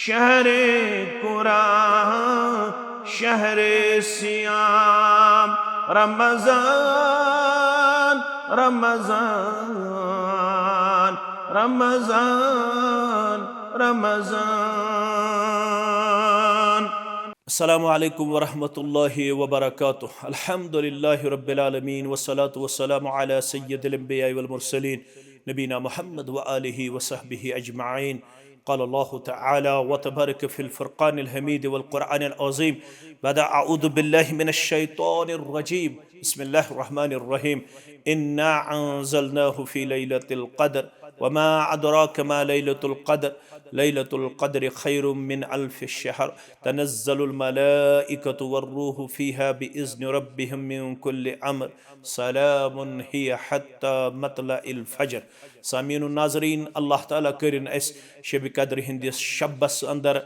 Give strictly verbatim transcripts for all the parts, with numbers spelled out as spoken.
شهر قرآن، شهر صيام، رمضان، رمضان، رمضان، رمضان. السلام عليكم ورحمة الله وبركاته. الحمد لله رب العالمين، والصلاة والسلام على سيد الأنبياء والمرسلين، نبينا محمد وآله وصحبه أجمعين. قال الله تعالى وتبارك في الفرقان الحميد والقرآن العظيم بعد أعوذ بالله من الشيطان الرجيم. بسم الله الرحمن الرحيم. إنا أنزلناه في ليلة القدر وما أدراك ما ليلة القدر. ليلة القدر خير من ألف شهر. تنزل الملائكة والروح فيها بإذن ربهم من كل أمر. سلام هي حتى مطلع الفجر. سامعین و ناظرین، اللہ تعالیٰ کٔرِن اسہِ شبِ قدرِ ہٕنٛدِس شبس اندر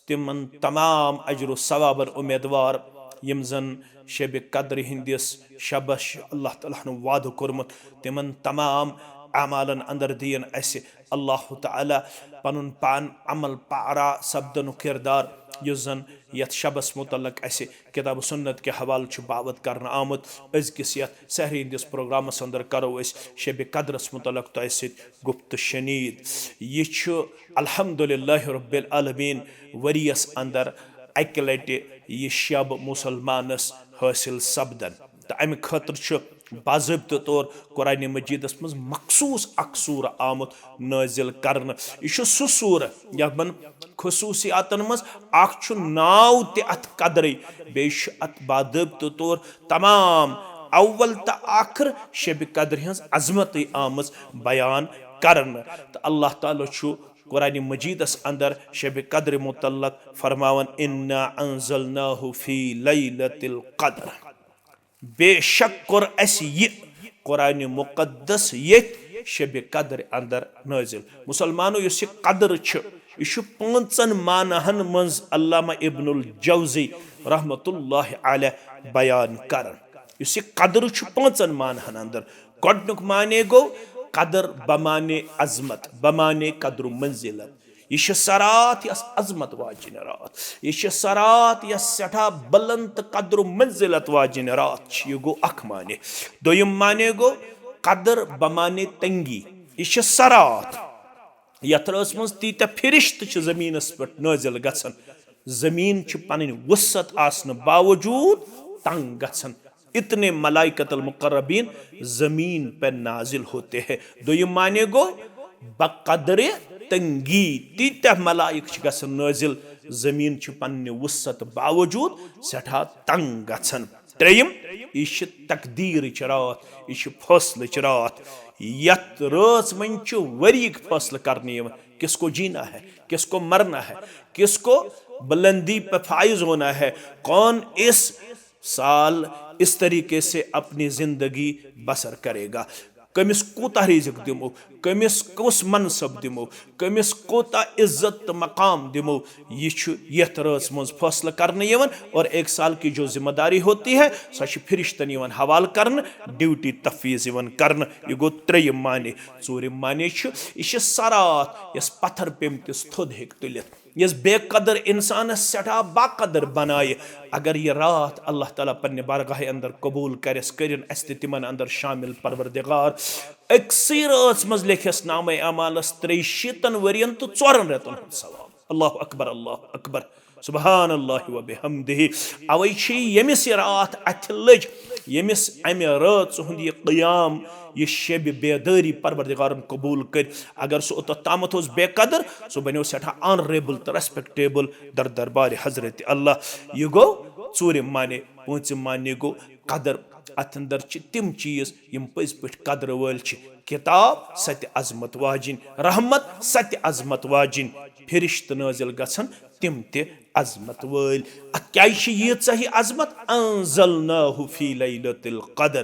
تِمن تمام اجر و ثوابن امیدوار، یِم زن شبِ قدرِ ہٕنٛدِس شبس چھُ اللہ تعالیٰ ہن وعدٕ کوٚرمُت۔ تِمن تمام اعمالن اندر دِیِن اسہِ اللہ تعالیٰ پنُن پان عمل پیرا سپدنُک کردار، یُس زن یتھ شبس متعلق اسہِ کتاب و سنت کہِ حوالہٕ چھُ باوت کرنہٕ آمُت۔ أزکِس یتھ سحری ہٕنٛدِس پروگرامس اندر کرو أسۍ شبِ قدرس متعلق تۄہہِ سۭتۍ گفت و شنید۔ یہِ چھُ الحمدللہ رب العالمین ؤریس اندر اکہِ لٹہِ یہِ شب مسلمانس حٲصِل سپدان، تہٕ امہِ خٲطرٕ چھُ باضٲبطہٕ طور قرآن مجیدس منٛز مخصوص اکھ سورہ آمُت نٲزِل کرنہٕ۔ یہِ چھُ سُہ سورہ یمن خصوصیاتن منٛز اکھ چھُ ناو تہِ اتھ قدرٕے، بیٚیہِ چھُ اتھ باضٲبطہٕ طور تمام اول تہٕ ٲخر شبِ قدرِ ہٕنٛز عظمتٕے آمٕژ بیان کرنہٕ۔ تہٕ اللہ تعالیٰ چھُ قرآن مجیدس اندر شبِ قدرِ متعلق فرماوان، "انا انزلناہ فی لیلۃ القدر"۔ بے شک کوٚر اسہِ یہِ قرآن مقدس ییٚتھۍ شبِ قدرِ اندر نٲزِل۔ مسلمانو، یُس یہِ قدر چھُ، یہِ چھُ پانٛژن معناہن منٛز علامہ ابن الجوزی رحمتہ اللہ علیہ بیان کران۔ یُس یہِ قدر چھُ پانٛژن معناہن اندر، گۄڈٕنیُک معنی گوٚو قدر بمعنی عظمت، بمعنی قدر و منزلت۔ یہِ چھِ سۄ راتھ یۄس عظمت واجِنۍ راتھ، یہِ چھِ سۄ راتھ یۄس سٮ۪ٹھاہ بلند تہٕ قدر و منزلت واجِنۍ راتھ چھِ۔ یہِ گوٚو اکھ معنی۔ دوٚیِم معنی گوٚو قدر بمعنی تنگی۔ یہِ چھِ سۄ راتھ یتھ رٲژ منٛز تیٖتیٛاہ فرشتہٕ چھِ زٔمیٖنس پٮ۪ٹھ نٲزِل گژھان، زٔمیٖن چھِ پنٕنۍ وسعت آسنہٕ باوجوٗد تنگ گژھان۔ اتنے ملائکۃ المقربین زمین پہ نازل ہوتے ہیں۔ دوٚیِم معنی گوٚو بقدر تنگی، تیٖتیٛاہ ملائک چھِ گژھان نٲزِل، زٔمیٖن چھِ پننہِ وسعت باوجوٗد سٮ۪ٹھاہ تنگ گژھان۔ ترٛیٚیِم، یہِ چھِ تقدیٖرٕچ راتھ، یہِ چھِ فٲصلٕچ راتھ۔ یتھ رٲژ منٛز چھُ ؤریِک فٲصلہٕ کرنہٕ یِوان، کس کو جینا ہے، کس کو مرنا ہے، کس کو بلندی پہ فائز ہونا ہے، کون اس سال اس طریقے سے اپنی زندگی بسر کرے گا۔ کٔمِس کوٗتاہ رِزِق دِمو، کٔمِس کُس منصب دِمو، کٔمِس کوٗتاہ عزت تہٕ مقام دِمو، یہِ چھُ یتھ رٲژ منٛز فٲصلہٕ کرنہٕ یِوان۔ اور ایک سال کی جو ذمہ داری ہوتی ہے، سۄ چھِ فرشتن یِوان حوالہٕ کرنہٕ، ڈیوٹی تفویض یِوان کرنہٕ۔ یہِ گوٚو ترٛیٚیِم معنی۔ ژوٗرِم معنی چھُ، یہِ چھِ سۄ راتھ یۄس پتھر پیٚمتِس تھوٚد ہیٚکہِ تُلِتھ۔ یۄس بے قدر انسانس سٮ۪ٹھاہ باقدر بنایہِ، اگر یہِ راتھ اللہ تعالیٰ پننہِ بارگاہہِ اندر قبول کرٮ۪س، کٔرِن اسہِ تہِ تِمن اندر شامل پروردگار۔ أکسٕے رٲژ منٛز لیکھٮ۪س نامہ اعمالس ترٛیٚیہِ شیٖتن ؤرین تہٕ ژورن رٮ۪تن ہُنٛد ثواب۔ اللہ اکبر، اللہ اکبر، سبحان اللہ و بحمدہ۔ اوے چھِ ییٚمِس یہِ راتھ اتھِ لٔج، ییٚمِس امہِ رٲژ ہُنٛد یہِ قیام، یہِ شبِ بیدٲری پروردگارن قبول کٔرۍ، اگر سُہ اوٚتتھ تامتھ اوس بے قدر، سُہ بنیو سٮ۪ٹھاہ آنریبل تہٕ ریسپیکٹیبل در دربارِ حضرت اللہ۔ یہِ گوٚو ژوٗرِم معنی۔ پوٗنٛژِم معنی گوٚو قدر۔ اتھ اندر چھِ تِم چیٖز یِم پٔزۍ پٲٹھۍ قدرٕ وٲلۍ چھِ۔ کتاب، سۄ تہِ عظمت واجِنۍ، رحمت، سۄ تہِ عظمت واجِنۍ، فرشتہٕ نٲزِل گژھن، تِم تہِ عظمت وٲلۍ۔ اتھ کیازِ چھِ ییٖژاہ ہی عظمت؟ انزلناہ فی لیلۃ القدر۔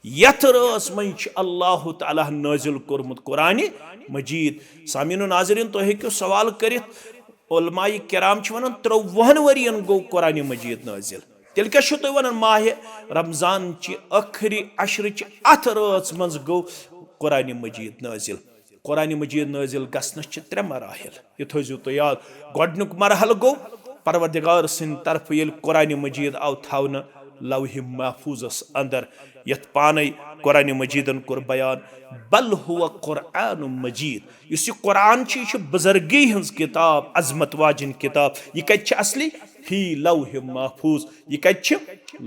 یتھ رٲژ منٛز چھُ اللہ تعالیٰ ہن نٲزِل کوٚرمُت قرآنِ مجید۔ سامعین و ناظرین، تُہۍ ہیٚکِو سوال کٔرِتھ، علماء کرام چھِ ونان، ترٛۆوُہن ؤرین گوٚو قرآنِ مجید نٲزِل۔ تیٚلہِ کیٛاہ چھِو تُہۍ ونان؟ ماہِ رمضان چہِ ٲخری عشرٕ چہِ اتھ رٲژ منٛز گوٚو قرآنِ مجید نٲزِل۔ قرآن مجید نٲزِل گژھنَس چھِ ترٛےٚ مراحل، یہِ تھٲیزیو تُہۍ یاد۔ گۄڈٕنیُک مرحلہٕ گوٚو پروردگار سٕنٛدِ طرفہٕ ییٚلہِ قرآن مجید آو تھاونہٕ لوح محفوظس اندر، یتھ پانے قرآن مجیدن کوٚر بیان، بل ہو قرآن مجید۔ یُس یہِ قرآن چھُ، یہِ چھُ بزرگی ہٕنٛز کتاب، عظمت واجِنۍ کتاب۔ یہِ کتہِ چھِ اصلی؟ فی لوح محفوظ۔ یہِ کتہِ چھِ؟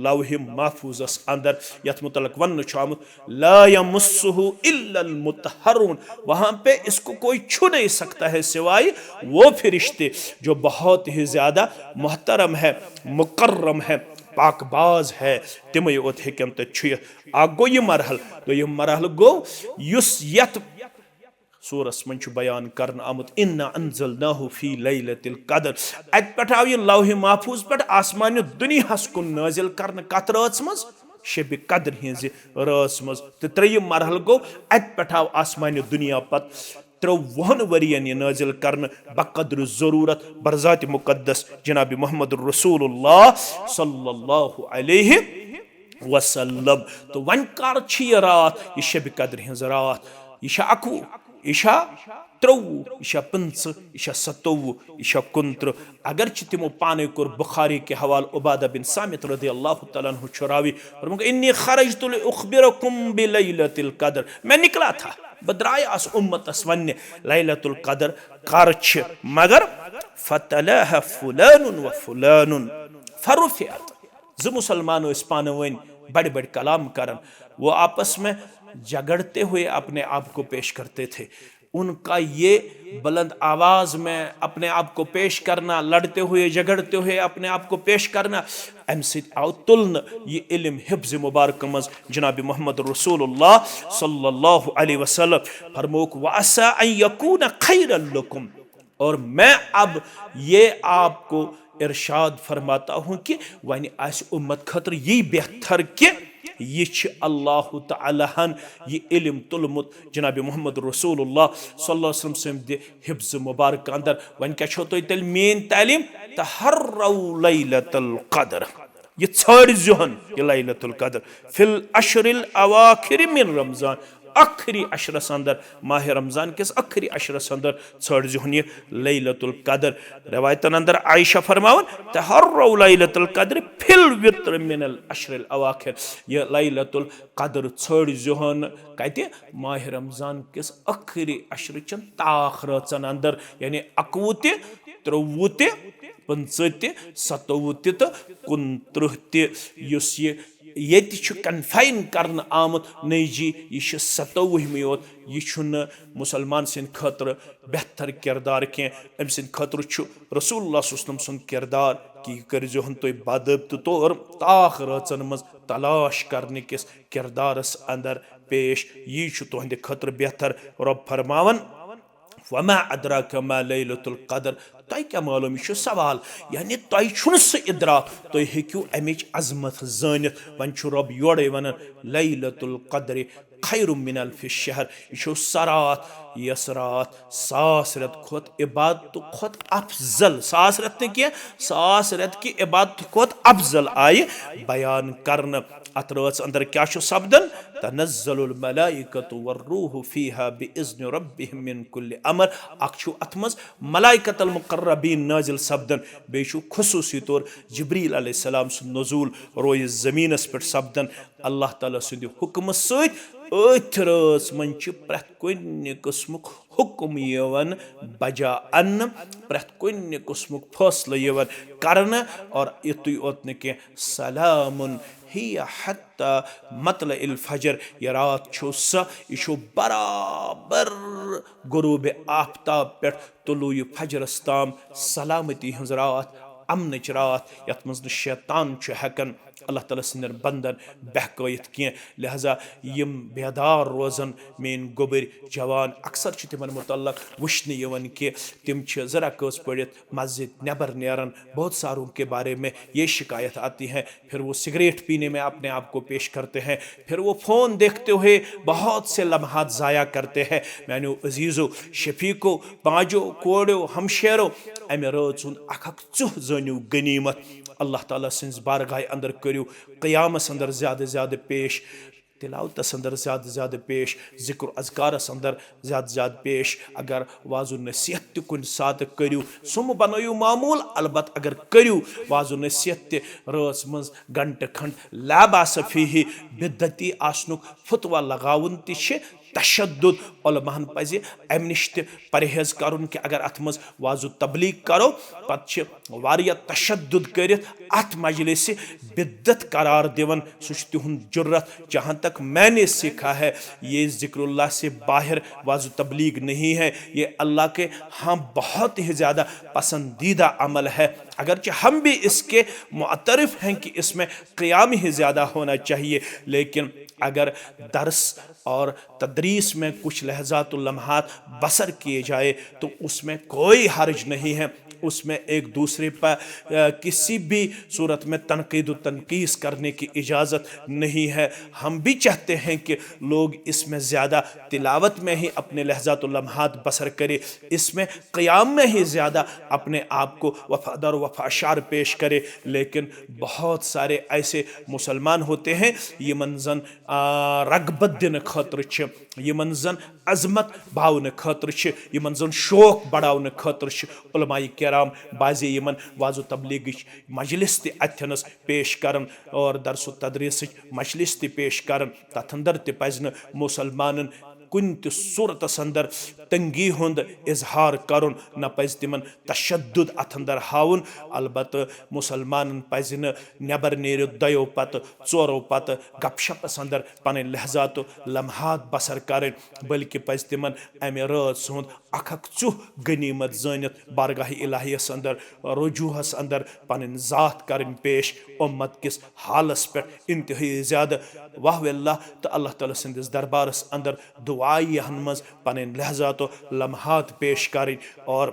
لوح محفوظس اندر، یتھ متعلق وننہٕ چھُ آمُت، لا یمسہ الا المطہرون۔ وہاں پہ اس کو کوئی چھو نہیں سکتا ہے سوائے وہ فرشتے جو بہت ہی زیادہ محترم ہے، مکرم ہے، پاک باز ہے، تِمے یوت ہیٚکن تہٕ چھُ یہِ۔ اکھ گوٚو یہِ مرحلہٕ۔ دوٚیِم مرحلہٕ گوٚو یُس یتھ سورس منٛز چھُ بیان کرنہٕ آمُت، انا انزلناہ فی لیلۃ القدر۔ اتہِ پٮ۪ٹھ آو یہِ لوح محفوظ پٮ۪ٹھ آسمانہِ دُنیاہس کُن نٲزِل کرنہٕ کتھ رٲژ منٛز؟ شبِ قدر ہٕنٛزِ رٲژ منٛز۔ تہٕ ترٛیٚیِم مرحلہٕ گوٚو، اتہِ پٮ۪ٹھ آو آسمانہِ دُنیا پتہٕ ترٛووُہن ؤرین یہِ نٲزِل کرنہٕ بقدر ضروٗرت برذات مقدس جناب محمد رسول اللہ صلی اللہ علیہ وسلم۔ تہٕ وۄنۍ کر چھِ یہِ راتھ، یہِ شبِ قدر ہٕنٛز راتھ؟ یہِ چھا اکوُہ، یہِ چھا ترٛوٚوُہ، یہِ چھا پٕنٛژٕہ، یہِ چھا ستووُہ، یہِ چھا کُنترٕٛہ؟ اگرچہِ تِمو پانے کوٚر بخاری کہِ حوالہٕ، عبادہ بن صامت رضی اللہ تعالیٰ عنہ چھُ راوی، فرمووُکھ، انی خرجت لاخبرکم بلیلۃ القدر، میں نکلا تھا، بہٕ درٛایاس اُمتس وننہِ لیلۃ القدر کر چھِ، مگر فتلاها فلان و فلان فرفعت۔ زٕ مسلمان ٲسۍ پانہٕ ؤنۍ بڑِ بڑِ کلام کران، وہ آپس میں جھگڑتے ہوئے اپنے آپ کو پیش کرتے تھے۔ ان کا یہ بلند آواز میں اپنے آپ کو پیش کرنا، لڑتے ہوئے، جھگڑتے ہوئے اپنے آپ کو پیش کرنا، امہِ سۭتۍ آو تُلنہٕ یہِ علم حفظ مبارک منٛز جناب محمد رسول اللہ صلی اللہ علیہ وسلم۔ فرمووُکھ، وعسیٰ ان یکون خیرا لکم، اور میں اب یہ آپ کو ارشاد فرماتا ہوں کہ وۄنۍ آسہِ اُمت خٲطرٕ یی بہتر کہ یہِ چھِ اللہ تعالیٰ ہن یہِ علم تُلمُت جناب محمد رسول اللہ صلی اللہ علیہ وسلم سٕنٛدِ حفظ مبارک اندر۔ وۄنۍ کیٛاہ چھو تۄہہِ تیٚلہِ میٛٲنۍ تعلیٖم؟ تحروا لیلۃ القدر، یہِ ژھٲنٛڈزِہون یہِ لیلۃ القدر فی العشر الاواخر من رمضان، ٲخری عشرس اندر، ماہ رمضان کِس ٲخری عشرس اندر ژھٲنٛڈزِہون یہِ لیلۃ القدر۔ روایتن اندر عائشہ فرماوان، تحروا لیلۃ القدر فی الوتر من العشر الاواخر، یہِ لیلۃ القدر ژھٲنٛڈزِہون کتہِ؟ ماہ رمضان کِس ٲخری عشرٕ چن تاخ رٲژن اندر، یعنی اکوُہ تہِ، ترٛوٚوُہ تہِ، پٕنٛژٕہ تہِ، ستووُہ تہِ تہٕ کُنترٕٛہ تہِ۔ یُس یہِ ییٚتہِ چھُ confine کرنہٕ آمُت، نٔے جی، یہِ چھُ ستووُہمہِ یوت۔ یہِ چھُنہٕ مُسلمان سٕنٛدِ خٲطرٕ بہتر کردار کینٛہہ۔ أمۍ سٕنٛدِ خٲطرٕ چھُ رسول اللہ صلی اللہ علیہ وسلم سُنٛد کردار کہِ یہِ کٔرۍزِہون تُہۍ باضٲبطہٕ طور تاخ رٲژن منٛز تلاش کرنہٕ کِس کردارس اندر پیش۔ یی چھُ تُہنٛدِ خٲطرٕ بہتر۔ رۄب فرماوان، وما ادراک ما لیلۃ القدر، تۄہہِ کیٛاہ معلوم؟ یہِ چھُ سوال، یعنی تۄہہِ چھُنہٕ سُہ ادراک، تُہۍ ہیٚکِو امِچ عظمت زٲنِتھ۔ وۄنۍ چھُ رۄب یورے ونان، لیلۃ القدر خیر من الف شہر، یہِ چھُ سۄ راتھ، یۄس راتھ ساس رٮ۪تہٕ کھۄتہٕ عبادتہٕ کھۄتہٕ افضل، ساس رٮ۪تہٕ نہٕ کینٛہہ، ساس رٮ۪تہٕ کہِ عبادتہٕ کھۄتہٕ افضل آیہِ بیان کرنہٕ۔ اتھ رٲژ اندر کیٛاہ چھُ سپدان؟ تنزل الملائکۃ والروح فیہا بإذن ربہم من کل امر۔ اکھ چھُ اتھ منٛز ملائکۃ المقربین نٲزِل سپدان، بیٚیہِ چھُ خصوٗصی طور جبریل علیہ السلام سُنٛد نزول رویہِ زٔمیٖنس پٮ۪ٹھ سپدان۔ اللہ تعالیٰ سٕنٛدِ حُکمہٕ سۭتۍ أتھۍ رٲژ منٛز چھِ پرٛٮ۪تھ کُنہِ قٕسمُک حُکم یِوان بجا اننہٕ، پرٛٮ۪تھ کُنہِ قٕسمُک فٲصلہٕ یِوان کرنہٕ۔ اور یُتُے یوت نہٕ کینٛہہ، سلام ہی حتی مطلع الفجر، یہِ راتھ چھُ سۄ، یہِ چھُ برابر غروب آفتاب پٮ۪ٹھ طلوع فجرس تام سلامتی ہٕنٛز راتھ، امنٕچ راتھ، یتھ منٛز نہٕ شیطان چھُ ہٮ۪کان اللہ تعالیٰ سٕنٛدٮ۪ن بندن بہکٲیِتھ کینٛہہ۔ لہذا یِم بیدار روزن، میٲنۍ گوٚبٕرۍ جوان، اکثر چھُ تِمن متعلق وٕچھنہٕ یِوان کہِ تِم چھِ زٕ رکٲژ پٔرِتھ مسجد نٮ۪بر نیران۔ بہت ساروں کے بارے میں یہ شکایت آتی ہے، پھر وہ سگریٹ پینے میں اپنے آپ کو پیش کرتے ہیں، پھر وہ فون دیکھتے ہوئے بہت سے لمحات ضائع کرتے ہیں۔ میانیو عزیزو، شفیقو، باجو، کوڑیو، ہمشیرو، امہِ رٲژ ہُنٛد اکھ اکھ ژُہ زٲنِو غنیمت۔ اللہ تعالیٰ سٕنٛز بارگاہہِ اندر کٔرِو قیامس اندر زیادٕ زیادٕ پیش۔ تلاوتس اندر زیادٕ زیادٕ پیش، ذکر و اذکارس اندر زیادٕ زیادٕ پیش۔ اگر وعظ و نصیحت تہِ کُنہِ ساتہٕ کٔرِو، سُم بنٲیِو معموٗل، البتہ اگر کٔرِو وعظ و نصیحت تہِ رٲژ منٛز گھنٹہٕ کھنڈ، لا باس فیہ، بدعتی آسنُک فتویٰ لگاوُن تہِ چھِ تشدد۔ علماہن پزِ امہِ نِش تہِ پرہیز کرُن کہِ اگر اتھ منٛز وعظ و تبلیغ کرو، پتہٕ چھِ واریاہ تشدد کٔرِتھ اتھ مجلسہِ بدعت قرار دِوان۔ سُہ چھُ تِہُنٛد جرت۔ جہاں تک میں نے سیکھا ہے، یہ ذکر اللہ سے باہر وعظ و تبلیغ نہیں ہے، یہ اللہ کے ہاں بہت ہی زیادہ پسندیدہ عمل ہے۔ اگرچہ ہم بھی اس کے معترف ہیں کہ اس میں قیام ہی زیادہ ہونا چاہیے، لیکن اگر درس اور تدریس میں کچھ لحظات و لمحات بسر کیے جائے تو اس میں کوئی حرج نہیں ہے۔ اس میں ایک دوسرے پر کسی بھی صورت میں تنقید و تنقیص کرنے کی اجازت نہیں ہے۔ ہم بھی چاہتے ہیں کہ لوگ اس میں زیادہ تلاوت میں ہی اپنے لحظات و لمحات بسر کرے، اس میں قیام میں ہی زیادہ اپنے آپ کو وفادار و وفاشار پیش کرے، لیکن بہت سارے ایسے مسلمان ہوتے ہیں یمن زن رغبت دِنہٕ خٲطرٕ چھِ، یِمن زن عظمت باونہٕ خٲطرٕ چھِ، یِمن زن شوق بڑاونہٕ خٲطرٕ چھِ علماء کرام بعضے یِمن وعظ و تبلیغٕچ مجلس تہِ اتھنس پیش کران اور درس و تدریسٕچ مجلس تہِ پیش کران۔ تتھ اندر تہِ پزِ نہٕ مسلمانن کُنہِ تہِ صورتس اندر تنگی ہُنٛد اظہار کرُن، نہ پزِ تِمن تشدد اتھ اندر ہاوُن۔ البتہ مسلمانن پزِ نہٕ نٮ۪بر نیٖرِتھ دۄیو پتہٕ ژورو پتہٕ گپ شپس اندر پنٕنۍ لحظات و لمحات بسر کرٕنۍ، بلکہ پزِ تِمن امہِ رٲژ ہُنٛد اکھ اکھ ژیوٚہ غنیمت زٲنِتھ بارگاہ الہیس اندر، رجوعس اندر پنٕنۍ ذات کرٕنۍ پیش۔ امت کِس حالس پٮ۪ٹھ انتہٲئی زیادٕ واہ اللہ تہٕ اللہ تعالیٰ سٕنٛدِس دربارس اندر دعایہن منٛز پنٕنۍ لحظات و لمحات پیش کرٕنۍ اور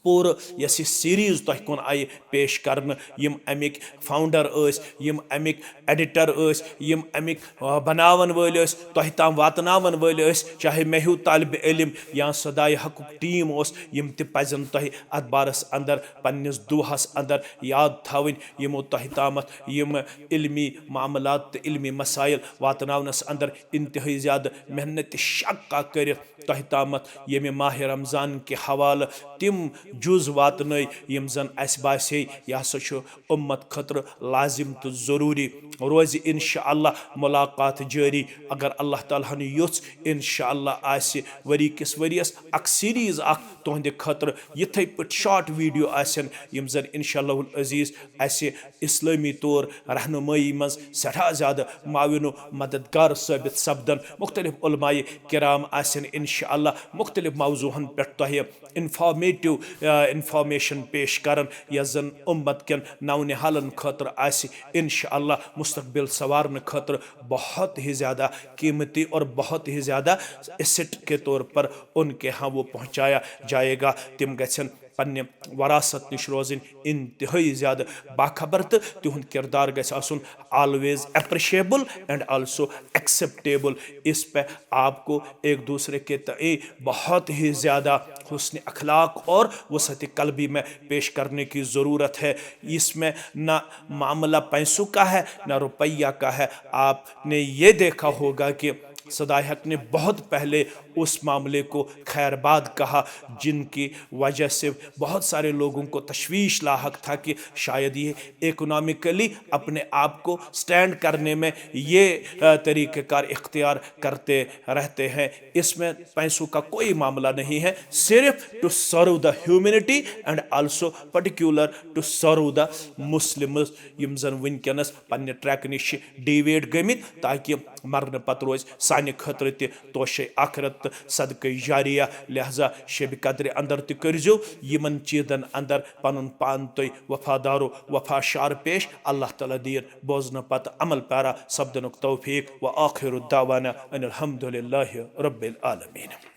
پوٗرٕ یۄس یہِ سیریز تۄہہِ کُن آیہِ پیش کرنہٕ، یِم اَمِکۍ فاؤنڈر ٲسۍ، یِم اَمِکۍ ایڈیٹر ٲسۍ، یِم اَمِکۍ، آ، بناون وٲلۍ ٲسۍ، تۄہہِ تام واتناون وٲلۍ ٲسۍ، چاہے مےٚ ہیوٗ طالبِ علم یا صداے حقُک ٹیٖم اوس، یِم تہِ پزن تۄہہِ اتھ بارس اندر پننِس دۄہس اندر یاد تھاوٕنۍ، یِمو تۄہہِ تامتھ یِم علمی معاملات تہٕ علمی مسائل واتناونس اندر انتہٲئی زیادٕ محنت شقہ کٔرِتھ تۄہہِ تامتھ ییٚمہِ ماہِ رمضان کہِ حوالہٕ تِم جُز واتنٲے یِم زن اسہِ باسے یہِ ہسا چھُ امت خٲطرٕ لازم تہٕ ضروٗری۔ روزِ انشاءاللہ ملاقات جٲری، اگر اللہ تعالیٰ ہن یوٚژھ۔ انشاءاللہ آسہِ ؤری کِس ؤریس اکھ سیریز اکھ تُہنٛدِ خٲطرٕ، یِتھے پٲٹھۍ شارٹ ویڈیو آسن یِم زن انشاءاللہ العزیز اسہِ اسلٲمی طور رہنمٲیی منٛز سٮ۪ٹھاہ زیادٕ معاون و مددگار ثٲبت سپدن۔ مختلف علماء کرام آسن انشاءاللہ مختلف موضوعن پٮ۪ٹھ تۄہہِ انفارمیٹو، آ، انفارمیشن پیش کران، یۄس زن امت کٮ۪ن نونہالن خٲطرٕ آسہِ انشاءاللہ مستقبل سنوارنہٕ خٲطرٕ بہت ہی زیادہ قیمتی اور بہت ہی زیادہ ایسٹ کے طور پر ان کے ہاں وہ پہنچایا جائے گا۔ تِم گژھن پننہِ وراثت نِش روزٕنۍ انتہٲئی زیادٕ باخبر تہٕ تِہُنٛد کردار گژھِ آسُن always appreciable and also acceptable۔ اس پہ آپ کو ایک دوسرے کے تئیں بہت ہی زیادہ حسن اخلاق اور وسعت قلبی میں پیش کرنے کی ضرورت ہے۔ اس میں نہ معاملہ پیسوں کا ہے، نہ روپیہ کا ہے۔ آپ نے یہ دیکھا ہوگا کہ صدائی حق نے بہت پہلے اس معاملے کو خیر باد کہا، جن کی وجہ سے بہت سارے لوگوں کو تشویش لاحق تھا کہ شاید یہ اکنامکلی اپنے آپ کو سٹینڈ کرنے میں یہ، آ، طریقہ کار اختیار کرتے رہتے ہیں۔ اس میں پیسوں کا کوئی معاملہ نہیں ہے، صرف to serve the humanity and also particular to serve the Muslims، یِم زن وٕنکیٚنس پننہِ ٹریک نِش چھِ ڈیویٹ گٔمٕتۍ، تاکہِ مرنہٕ پتہٕ روزِ سانہِ خٲطرٕ تہِ توشے آخرت تہٕ صدقے جاریہ۔ لہذا شبِ قدرِ اندر تہِ کٔرزیو یِمن چیٖزن اندر پنُن پان تُہۍ وفادار و وفا شار پیش۔ اللہ تعالیٰ دِیِن بوزنہٕ پتہٕ عمل پیرا سپدنُک توفیق۔ و آخر دعوانا ان الحمد للہ رب العالمین۔